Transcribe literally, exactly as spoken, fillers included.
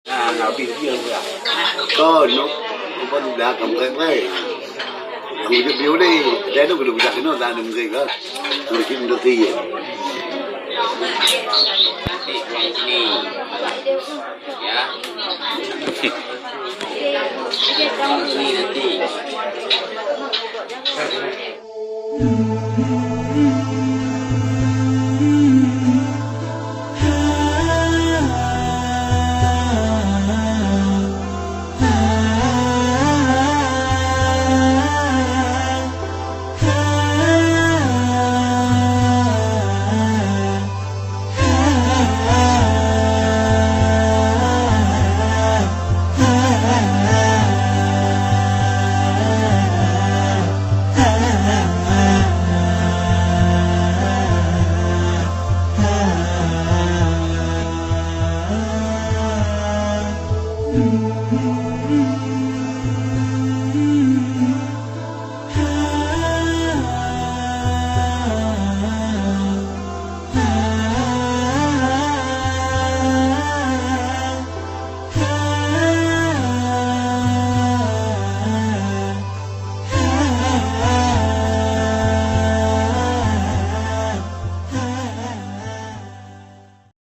Ah, habis dia pula. Kon, no. Kon dah kam kai kai. Aku je biu ni. Dia tu kena budak kena tak ada mungkin lah. Mungkin mesti ya. Nanti pulang sini. Ya. Pulang sini nanti.